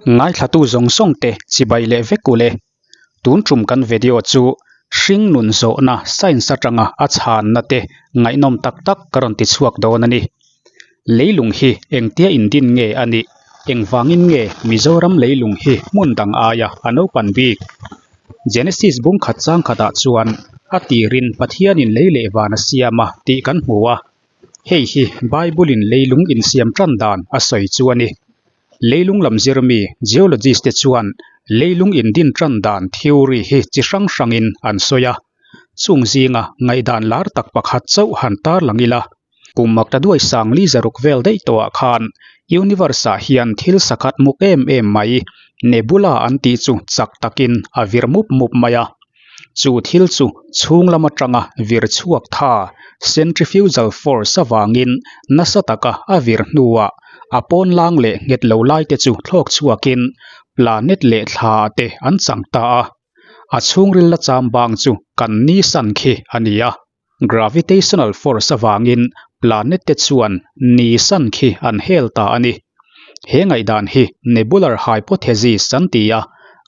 Ngaithlatu zawng zawng te chibai leh vek ule. Tun tum kan video chu hringnun zawhna science atanga a chhanna te ngaihnawm tak tak ka rawn ti chhuak dawn a ni. Leilung hi engtia indin nge a nih? Engvangin nge Mizoram leilung hi hmun dang aia a naupan bik? Genesis bung khat chang khatah chuan a tirin Pathianin lei leh van a siam a tih kan hmu a. Hei hi Bible-in leilung insiam tan dan a sawi chu a ni. Leilung lam zirmi, geologist, te chuan leilung indin tan dan theory hi chi hrang hrangin an sawi a. Chung zinga ngaihdan lar tak pakhat chauh han tarlang ila, kum makta duai sang li zaruk vel daih tawhah khan universe-ah hian thil sakhat muk em em mai, nebula an tih chu chak takin a vir mup mup mai a. Chu thil chu chhung lam atanga vir chhuak tha, centrifugal force, avangin nasa taka a vir hnuah a pawn lang leh nghet lo lai te chu thlawk chhuakin planet leh thla te an chang ta a. A chhungril la cham bang chu kan ni san khi a ni a. Gravitational force avangin planet te chuan ni san khi an hel ta a ni. He ngaihdan hi nebular hypothesis an ti a,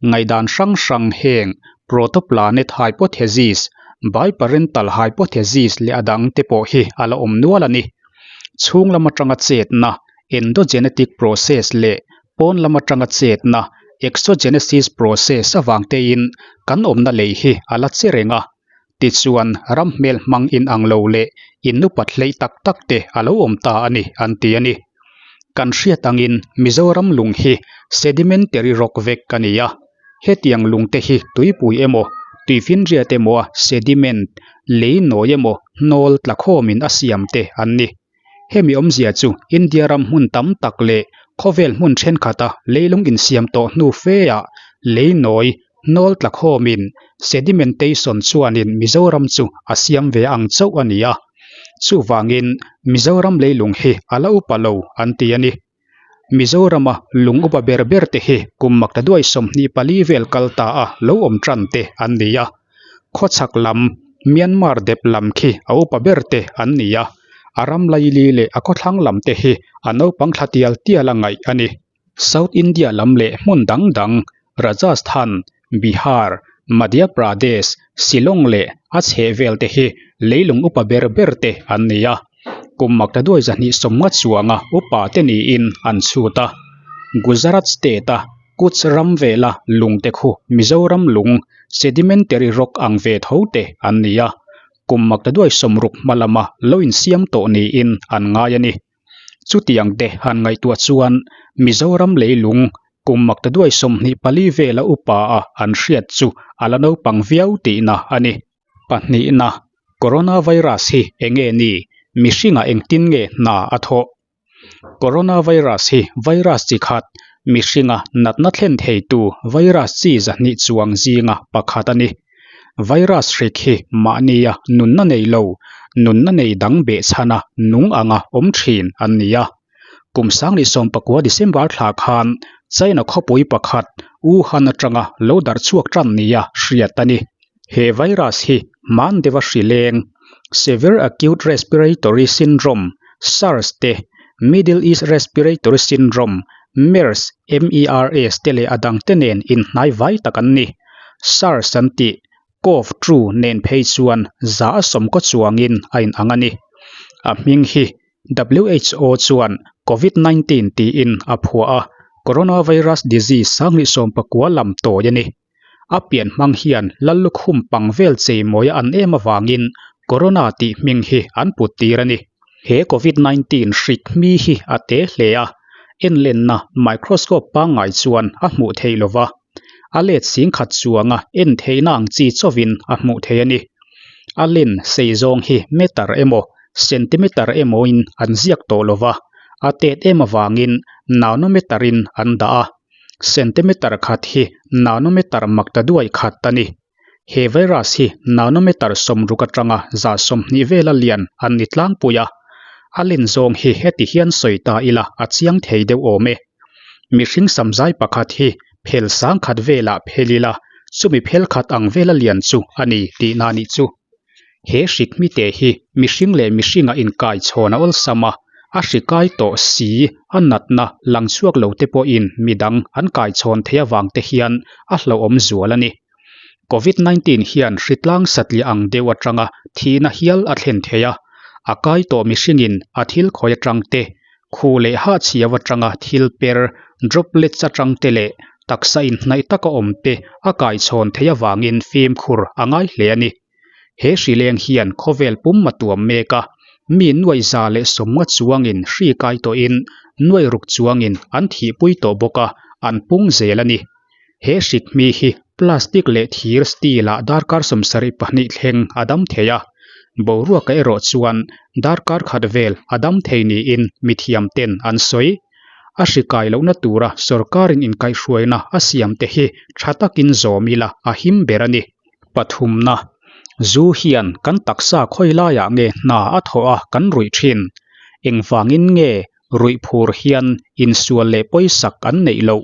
ngaihdan hrang hrang heng protoplanet hypothesis, biparental hypothesis leh a dang te pawh hi a la awm nual a ni. Chhung lam atanga chetna, endogenetic process leh pawn lam atanga chetna, exogenesis process avang tein kan awmna lei hi a la che reng a. Tichuan, ram hmel hmang inang lo leh innupat hleih tak tak te a lo awm ta a ni, an ti a ni. Kan hriat angin Mizoram lung hi sedimentary rock vek a ni a. Hetiang lung te hi tuipui emaw, tuifinriat emaw a sediment, lei nawi emaw hnawl tlakhawmin a siam te an ni. Hemi awmzia chu India ram hmun tam tak leh khawvel hmun thenkhat a leilung insiam tawh hnu fe ah lei nawi hnawl tlakhawmin sedimentation chuanin Mizoram chu a siam ve ang chauh a ni a. Chuvangin Mizoram leilung hi a la upa lo an ti a ni. Mizorama lung upa ber ber te hi kum makta duai 24 vel kal ta a lo awm tan te an ni a. Khawchhak lam Myanmar dep lam khi a upa ber te an ni a, a ram laili leh a khawthlang lam te hi a naupang thla tial tial a ngaih a ni. South India lam leh hmun dang dang Rajasthan, Bihar, Madhya Pradesh, Shillong leh a chhehvel te hi leilung upa ber ber te an ni a. Kum makta duai 250 chuanga upa te niin an chhut a. Gujarat state a Kutch ram vela lung te khu Mizoram lung, sedimentary rock ang ve tho te an ni a. Kum makta duai 60 hma lama lo insiam tawh niin an ngai a ni. Chutiang te han ngaihtuah chuan Mizoram leilung kum makta duai 24 vela upa a an hriat chu a la naupang viau tihna a ni. Pahnihna, Coronavirus hi eng nge ni? Mihringah engtin nge hna a thawh? Coronavirus hi virus chi khat, mihringa natna thlen theitu virus chi 200 chuang zinga pakhat a ni. Virus hrik hi mahnia nunna nei lo, nunna nei dang behchhana nung anga awm thin an ni a. Kum 2019 December thla khan China khawpui pakhat Wuhan atanga lo darh chhuak tan nia hriat a ni. He virus hi hman deuha hri leng, Severe Acute Respiratory Syndrome, SARS te, Middle East Respiratory Syndrome, MERS, M-E-R-S te leh a dangte nen inhnai vai tak an ni. SARS an tih, Cov two nen phei chuan za a sawm kaw chuangin a inang a ni. A hming hi WHO chuan Covid 19 tiin a phuah a, Coronavirus Disease 2019 lam tawi a ni. A pian hmang hian Lallukhum pang vel cheimawi a an em avangin Corona tih hming hi an put tir a ni. He Covid 19 hrik hmi hi a te hle a, enlenna microscope pangngai chuan a hmuh theih lova, a let sing khat chuanga en theihna ang chi chauhin a hmuh theih a ni. A len sei zawng hi meter emaw centimeter emawin an ziak tawh lova, a tet em avangin nanometer in an dah a. Centimeter khat hi nanometer makta duai khat a ni. He virus hi nanometer 60 atanga 120 vela lian an ni tlangpui a. A len zawng hi heti hian sawi ta ila a chiang thei deuh awm e. Mihring samzai pakhat hi phel sang khat velah phel ila chumi phel khat ang vela lian chu a ni tihna a nih chu. He hrik hmite hi mihring leh mihringa inkai chhawn a awlsam a. A hri kai tawh si, a natna lang chhuak lo te pawhin midang an kaichhawn theih avang te hian a hlauhawm zual a ni. Covid 19 hian hritlang satliah ang deuh atanga thihna hial a thlen thei a, a kai tawh mihringin a thil khawi atang te, khuh leh hahchhiau atanga thil per, droplets atang te leh taksa inhnaih taka awm te a kaichhawn theih avangin fimkhur a ngai hle a ni. He hrileng hian khawvel pum a tuam mek a, mi nuaih 150 chuangin hri kai tawhin nuaih ruk chuangin an thihpui tawh bawk a, an pung zel a ni. He hrik hmi hi plastic leh thir steel ah darkar 72 thleng a dam thei a, boruaka erawh chuan darkar khat vel a dam thei niin mithiam ten an sawi. A hri kai lohna tura sorkarin inkaihhruaina a siam te hi tha takin zawm ila a him ber a ni. Pathumna, Zu hian kan taksa khawi laiah nge hna a thawh a kan ruih thin? Engvangin nge ruih phur hian insual leh pawisak an neih loh?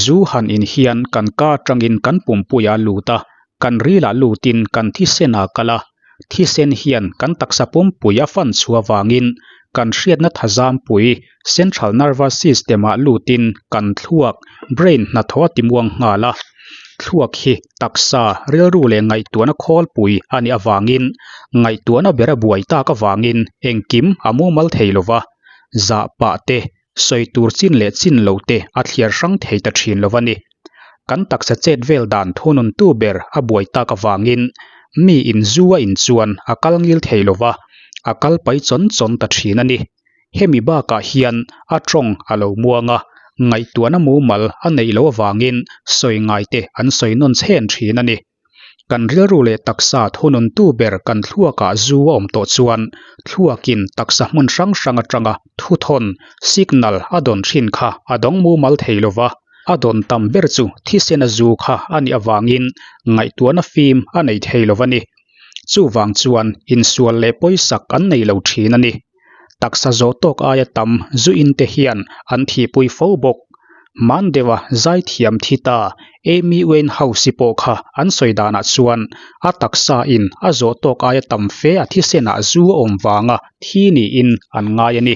Zu han in hian kan ka atangin kan pumpuiah a lut a, kan rilah lutin kan thisen a kal a. Thisen hian kan taksa pumpui a fan chhuah avangin kan hriatna thazampui, central nervous system, ah lutin kan thluak, brain, hnathawh a timuang nghal a. Thluak hi taksa, rilru leh ngaihtuahna khawlpui a nih avangin ngaihtuahna ber a buai tak avangin engkim a mumal thei lo va, zah pah te, sawi tur chin leh chin lo te a thliar hrang thei ta thin lo a ni. Kan taksa chet vel dan thununtu ber a buai tak avangin mi in zu a in chuan a kal ngil thei lo va, a kal pai chawn chawn ta thin a ni. Hemi bakah hian a tawng a lo muang a, ngaihtuahna mumal a neih loh avangin sawi ngai te an sawi nawn chhen thin a ni. Kan rilru leh taksa thununtu ber kan thluakah zu a awm tawh chuan thluakin taksa hmun hrang hrang atanga thuthawn, signal, a dawn thin kha a dawng mumal thei lo va, a dawn tam ber chu thisena zu kha a nih avangin ngaihtuahna fim a nei thei lo va ni. Chuvang chuan insual leh pawisak an nei lo thin a ni. Taksa zawh tawk aia tam zu in te hian an thihpui fo bawk. Hman deuha zaithiam thi ta Amy Winehouse-i pawh kha an sawi danah chuan a taksa in a zawh tawk aia tam fe a thisenah zu a awm vanga thi niin an ngai a ni.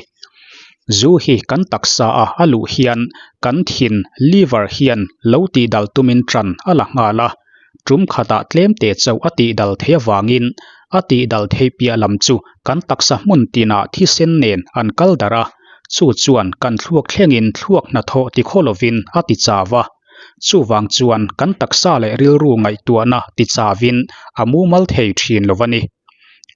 Zu hi kan taksa a a luh hian kan thin, liver, hian lo tihdal tumin ṭan a la nghal a. Tum khatah tlem te chauh a tihdal theih avangin a tihdal theih piah lam chu kan taksa hmun tinah thisen nen an kal darh a, chu chuan kan thluak thlengin thluak hnathawh tikhaw lovin a ti chau a. Chuvang chuan kan taksa leh rilru ngaihtuahna ti chauvin a mumal thei thin lo a ni.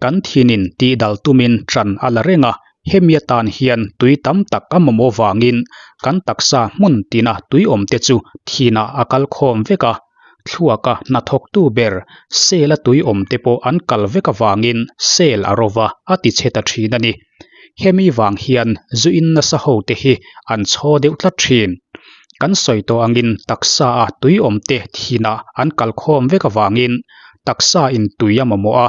Kan thinin tihdal tumin ṭan a la reng a, hemi atan hian tui tam tak a mamawh vangin kan taksa hmun tina tui awmte chu thinah a kal khawm vek a. Thluaka hnathawktu ber cell a tui awm te pawh an kal vek avangin cell a rova a ti chhe ta thin a ni. Hemi vang hian zu in nasa ho te hi an chhaw deuh tlat thin. Kan sawi tawh angin taksa a tui awm te thinah an kal khawm vek avangin taksa in tui a mamawh a.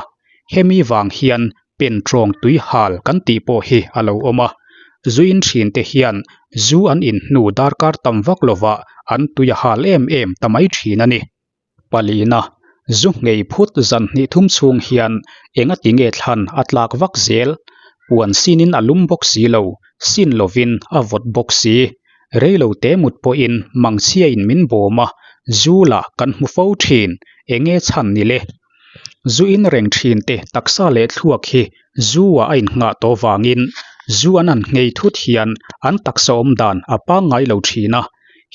Hemi vang hian Pentrawng tui hal kan tih pawh hi a lo awm a, zu in thin te hian zu an in hnu darkar tam vak lovah an tui a hal em em ta mai thin a ni. Palina, zu nghei phut zan hnih thum chhung hian enga ti nge thlan a tlak vak zel? Puan sinin a lum bawk si lo, sin lovin a vawt bawk si. Reilo te mut pawhin mangchhiain min bawm a, zu lah kan hmu fo thin, enge chhan ni le? Zu in reng thin te taksa leh thluak hi zu ah a innghah tawh vangin zu an han nghei thut hian an taksa awm dan a pangngai lo thin a,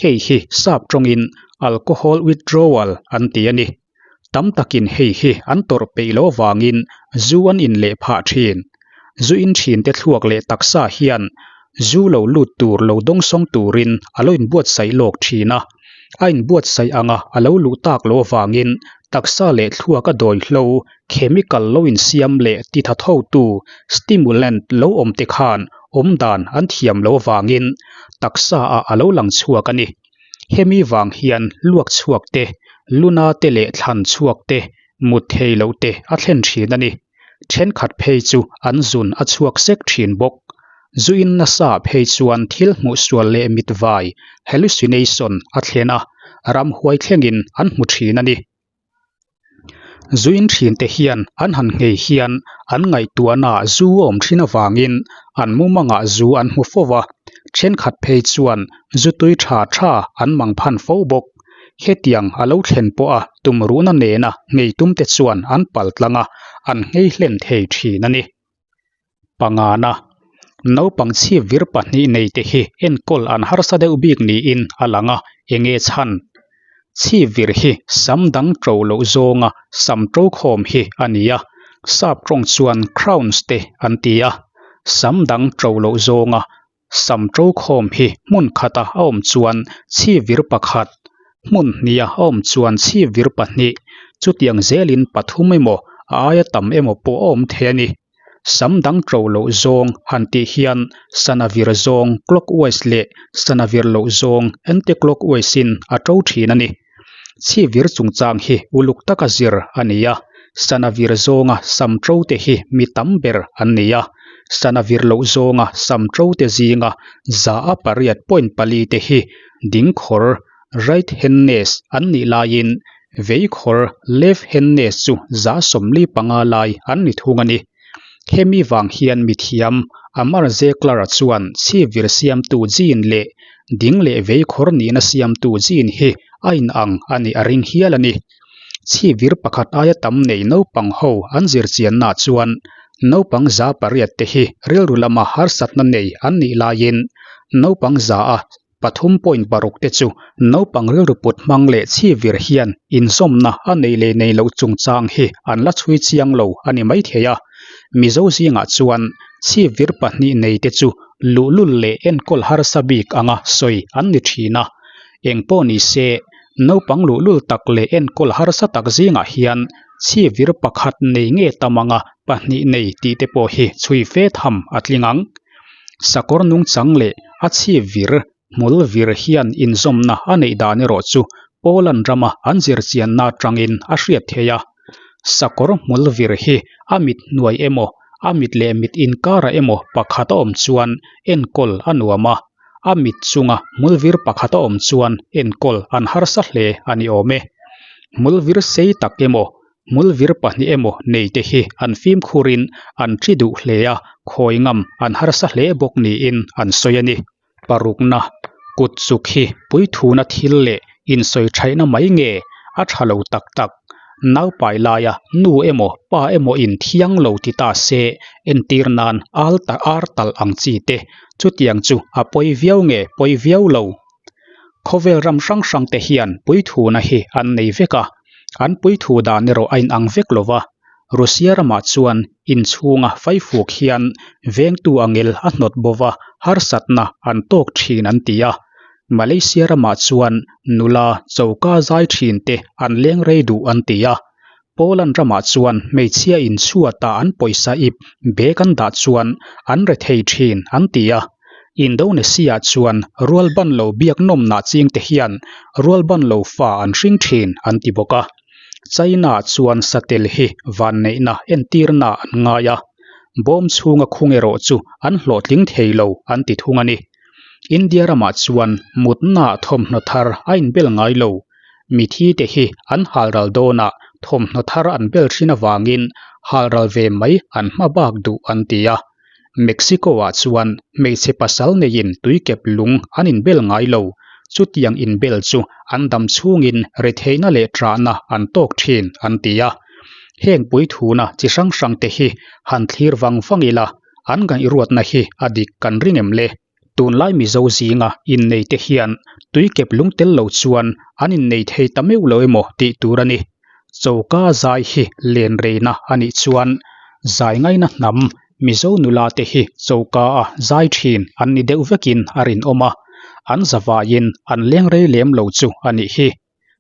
hei hi sap tawngin alcohol withdrawal an ti a ni. Tam takin hei hi an tawrh peih loh avangin zu an in leh phah thin. Zu in thin te thluak leh taksa hian zu lo lut tur lo dawngsawng turin a lo inbuatsaih lawk thin a, a inbuatsaih anga a lo luh tak loh avangin taksa leh thluak a dawi hlo, chemical lo insiam leh titha thotu, stimulant, lo awm te khan awmdan an thiam loh avangin taksa ah a lo lang chhuak a ni. Hemi vang hian luak chhuak te, luna te leh thlan chhuak te, mut thei loh te a thlen thin a ni. Thenkhat phei chu an zun a chhuak sek thin bawk. Zuin nasa phei chuan thil hmuh sual leh mit vai, hallucination, a thlen a, ramhuai thlengin an hmu thin a ni. Zu in thin te hian an han nghei hian an ngaihtuahnaah zu a awm thin avangin an mumangah zu an hmu fo va, thenkhat phei chuan zu tui tha tha an mang phan fo bawk. Hetiang a lo thlen pawha tumruhna nena nghei tumte chuan an pal tlang a, an nghei hlen thei thin a ni. Pangana, Naupang chhip vir pahnih neite hi enkawl an harsa deuh bik niin a lang a, enge chhan? Chhip vir hi sam dang ṭo loh zawnga sam ṭo khawm hi a ni a, sap ṭawng chuan crowns te an ti a, sam dang ṭo loh zawnga Sam ṭo khawm hi hmun khata a awm chuan chhip vir pakhat, hmun hniha a awm chuan chhip vir pahnih, chutiang zelin pathum emaw a aia tam emaw pawh a awm thei a ni. Sam dang ṭo loh zawng han tih hian sana vir zawng clockwise leh sana vir loh zawng anti-clockwise-in a ṭo ṭhin a ni. Chhip vir chungchang hi uluk taka zir a ni a, sana vir zawnga sam ṭo te hi mi tam ber an ni a, sana vir loh zawnga sam ṭo te zinga za a pariat point pali te hi dingkhawr, right handness, an nih laiin veikhawr, left handness, chu za 45 lai an ni thung a ni. Hemi vang hian mithiam Amar Zeklar-a chuan chhip vir siamtu gene leh ding leh vei khawr nihna siamtu gene hi a inang a nih a ring hial a ni. Chhip vir pakhat aia tam nei naupang ho an zir chiannaah chuan naupang 800 te hi rilru lama harsatna nei an nih laiin naupang za a Pathum point paruk te chu naupang rilru put hmang leh chhip vir hian inzawmna a nei leh nei loh chungchang hi an la chhui chiang lo a ni maithei a. Mizo zingah chuan chhip vir pahnih nei te chu luhlul leh enkawl harsa bik anga sawi an ni thin a. Engpawh ni se, naupang luhlul tak leh enkawl harsa tak zingah hian chhip vir pakhat nei nge tam anga pahnih nei tih te pawh hi chhui fe tham a tling ang. Sakawr nungchang leh a chhip vir, hmul vir hian inzawmna a neih dan erawh chu Poland rama an zirchianna atangin a hriat theih a. Sakawr hmul vir hi a mit hnuai emaw, a mit leh mit inkarah emaw pakhat a awm chuan enkawl a nuam a, a mit chunga hmul vir pakhat a awm chuan enkawl an harsa hle a ni awm e. Hmul vir sei tak emaw, Hmul vir pahnih emaw nei te hi an fimkhurin an thi duh hle a, khawi ngam an harsa hle bawk niin an sawi a ni. Parukna, kut chuk hi puithuna thil leh insawi thaihna mai nge a tha lo tak tak. Naupai laia nu emaw pa emaw in thiang lo ti ta se entir nan al ta ar talh ang chi te chutiang chu a pawi viau nge pawi viau lo. Khawvel ram hrang hrang te hian puithuna hi an nei vek a. An puithu dan erawh a inang vek lo va, Russia ramah chuan inchhunga faifuk hian vengtu angel a hnawt bo va, harsatna an tawk thin an ti a. Malaysia ramah chuan nula choka zai thin te an leng rei duh an ti a. Poland ramah chuan hmeichhia inchhuata an pawisa ip bag an dah chuan an rethei thin an ti a. Indonesia chuan rualban lo biak nawmnah chingte hian rualban lo fa an hring thin an ti bawk a. China chuan satel hi vanneihna entirna an ngai a, bawm chhunga khung erawh chu an hlawhtling thei lo an ti thung a ni. India ramah chuan mutnaah thawmhnaw thar a inbel ngai lo. Mithi te hi an halral dawnah thawmhnaw thar an bel thin avangin halral ve mai an hma bak duh an ti a. Mexico-ah chuan hmeichhe pasal neiin tuikep lung an inbel ngai lo, chutiang inbel chu an dam chhungin retheihna leh ṭahna an tawk ṭhin an ti a. Heng puithuna chi hrang hrangte hi han thlir vang vang ila, an ngaihruatna hi a dik kan ring em le? Tunlai Mizo zinga inneite hian tuikep lung tel lo chuan an innei thei ta meuh lo emaw tih tur a ni. Choka zai hi len reina a nih chuan zai ngaina hnam Mizo nula te hi choka a zai thin an ni deuh vekin a rinawm a, an zavaiin an leng rei lem lo chu a nih hi.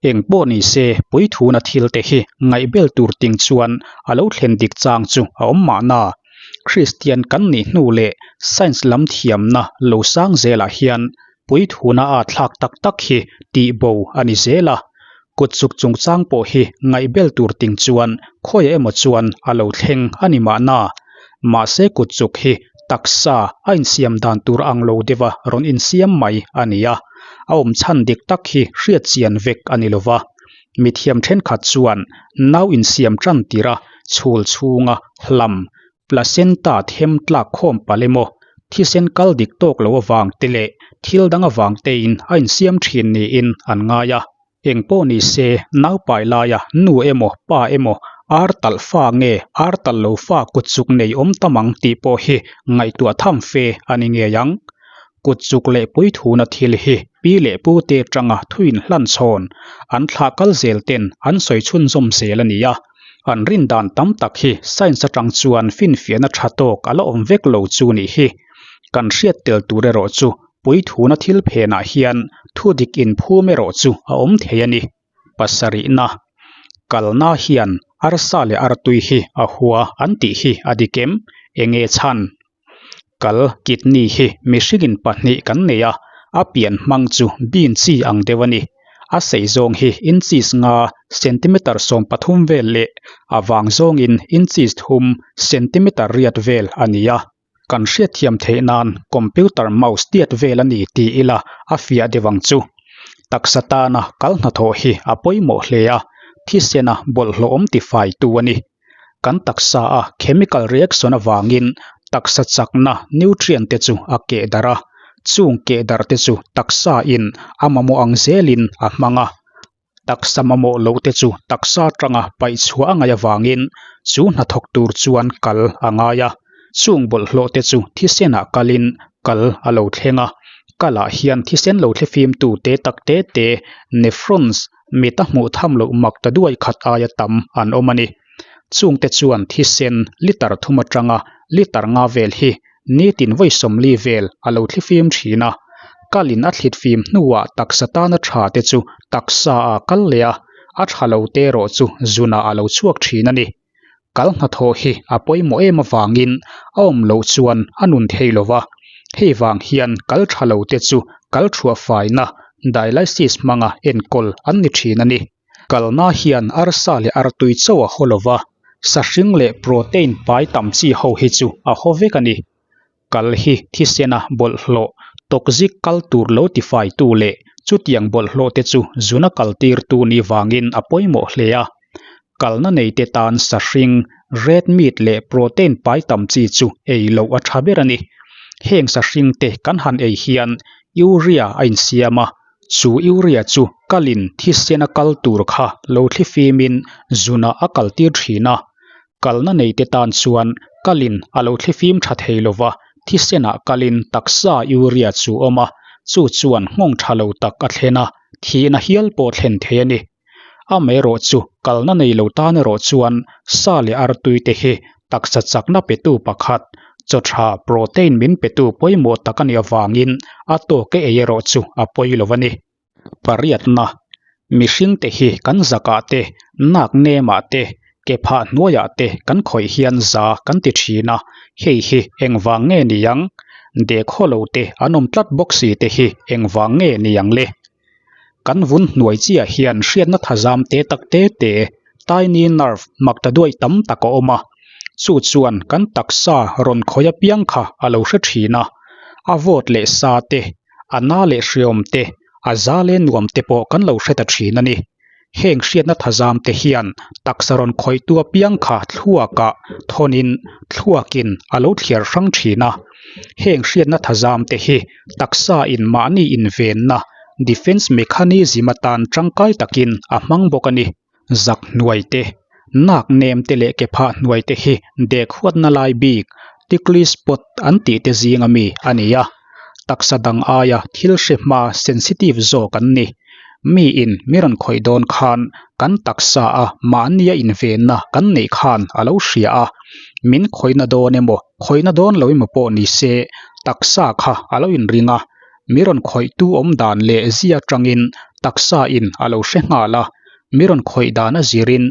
Eng pawh ni se puithuna thil te hi ngaihbel tur ting chuan a lo thlen dik chang chu a awm mahna. Kristian kan nih hnu leh science lam thiamna lo sang zelah hian puithuna a thlak tak tak hi tih bo a ni zel a. Kut chuk chungchang pawh hi ngaihbel tur ting chuan khawiah emaw chuan a lo thleng a ni mahna. Mahse kut chuk hi taksa a insiam dan tur ang lo deuha rawn insiam mai a ni a, a awm chhan dik tak hi hriat chian vek a ni lova. Mithiam thenkhat chuan nau insiam tan tirh a chhul chhunga hlam, placenta, them tlak khawm palh emaw, thisen kal dik tawk lo avang te leh thil dang avang tein a insiam thin niin an ngai a. Eng pawh ni se, naupai laia nu emaw pa emaw ar talh fa nge ar talh lo fa kut chuk nei awm tam ang tih pawh hi ngaihtuah tham fe a ni ngei ang. Kut chuk leh puithuna thil hi pi leh pu te atanga thuin hlan chhawn an thlah kal zel ten an sawi chhunzawm zel a ni a. An rin dan tam tak hi science atang chuan finfiahna tha tawk a la awm vek lo chu nih hi. Kan hriat tel tur erawh chu puithuna thil phenah hian thu dik inphum erawh chu a awm thei a ni. Pasarihna, Kalna hian arsa leh artui hi a hua an tih hi a dik em? Enge chhan? Kal, kidney, hi mihringin pahnih kan nei a, a pian hmang chu bean chi ang deuh a ni. A sei zawng hi inches nga, centimeter 13 vel leh a vang zawngin inches thum, centimeter riat vel a ni a. Kan hriatthiam theih nan computer mouse tiat vel a ni ti ila a fiah deuh ang chu. Taksa tana kal hnathawh hi a pawimawh hle a, thisena bawlhhlawh awm tifaitu a ni. Kan taksa a chemical reaction avangin taksa chakna nutrient te chu a keh darh a, chung keh darh te chu taksa in a mamawh ang zelin a hmang a. Taksa mamawh loh te chu taksa atanga paih chhuah a ngaih avangin chu hnathawk tur chuan kal a ngai a, chung bawlhhlawh te chu thisenah kalin kal a lo thleng a, kalah hian thisen lo thlifimtu te tak te te, nephrons, mit a hmuh tham loh mak ta duai khat aia tam an awm a ni. Chungte chuan thisen liter thum atanga liter nga vel hi nitin vawi sawmli vel a lo thlifim thin a. Kalin a thlit fim hnuah taksa tana tha te chu taksa a kal leh a, a tha lo te erawh chu zunah a lo chhuak thin a ni. Kal hnathawh hi a pawimawh em avangin a awm loh chuan a nun thei lo va, hei vang hian kal tha lo te chu kal thuah faina, dialysis, hmanga enkawl an ni thin a ni. Kalna hian arsa leh artui chauh a haw lo va, sahring leh protein pai tam chi ho hi chu a haw vek a ni. Kal hi thisena bawlhhlawh, toxic kal tur lo tifaitu leh chutiang bawlhhlawh te chu zuna kaltirtu ni vangin a pawimawh hle a. Kalna neite tan sahring, red meat leh protein pai tam chi chu ei loh a tha ber a ni. Heng sahring te kan han ei hian urea a insiam a, chu urea chu kalin thisena kal tur kha lo thlifimin zunah a kaltir thin a. Kalna neite tan chuan kalin a lo thlifim tha thei lo va, thisenah kalin taksa urea chu awm a, chu chuan nghawng tha lo tak a thlen a, thihna hial pawh thlen thei a ni. Amaherawhchu kalna nei lo tan erawh chuan sa leh artui te hi taksa chakna petu pakhat, chaw tha protein min petu pawimawh tak a nih avangin a tawk e ei erawh chu a pawi lo a ni. Pariatna, Mihringte hi kan zakah te, nak nemah te, ke phah hnuaiah te kan khawih hian za kan ti thin a, hei hi engvang nge ni ang? Dekhaw lo te an awm tlat bawk si te hi engvang nge ni ang le? Kan vun hnuai chiah hian hriatna thazam te tak te te, tiny nerve, mak ta duai tam tak a awm a, chu chuan kan taksa rawn khawih apiang kha a lo hre thin a, a vawt leh sa te, A na leh hriawm te, a za leh nuam te pawh kan lo hre ta thin a ni. Heng hriatna thazam te hian taksa rawn khawihtu apiang kha thluakah thawnin thluakin a lo thliar hrang thin a. Heng hriatna thazam te hi taksa in mahni invenna, defense mechanism, atan tangkai takin a hmang bawk a ni. Zak hnuai te, nak nem te leh ke phah hnuai te hi dek huatna lai bik, tickly spot, an tih te zinga mi a ni a. Taksa dang aia thil hre hma sensitive zawk an ni. Miin mi rawn khawih dawn khan kan taksa a mahnia invenna kan neih khan a lo hria a. Min khawihna dawn emaw khawihna dawn lo emaw pawh ni se taksa kha a lo inring a. Mi rawn khawihtu awm dan leh zia atangin taksa in a lo hre nghal a, mi rawn khawih dan a zirin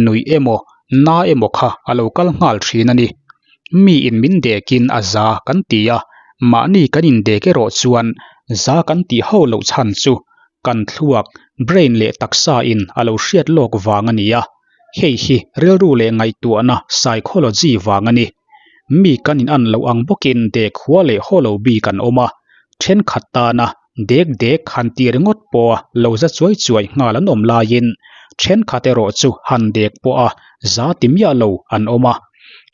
nuih emaw na emaw kha a lo kal nghal thin a ni. Mi in min dekin a za kan ti a, mahni kan indek erawh chuan za kan tih ho loh chhan chu kan thluak, brain, leh taksa in a lo hriat lawk vang a ni a, hei hi rilru leh ngaihtuahna, psychology, vang a ni. Mi kan in an loh ang bawkin dek hua leh haw lo bik an awm a, thenkhat tana dek dek han ti ringawt pawha lo za chuai chuai nghal an awm laiin. Thenkhat erawh chu han dek pawh a za ti miah lo an awm a.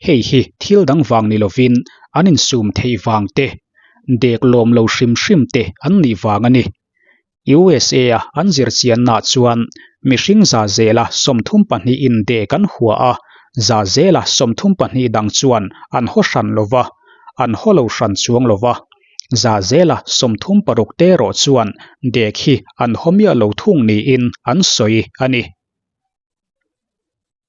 Hei hi thil dang vang ni lovin an insum theih vang te, dek lawm lo hrim hrim te an nih vang a ni. USA a an zirchiannaah chuan mihring za zela 32 in dek an hua a, za zela 32 dang chuan an haw hran lo va, an haw lo hran chuang lo va. Za zela 36 te erawh chuan dek hi an haw miah lo thung niin an sawi a ni.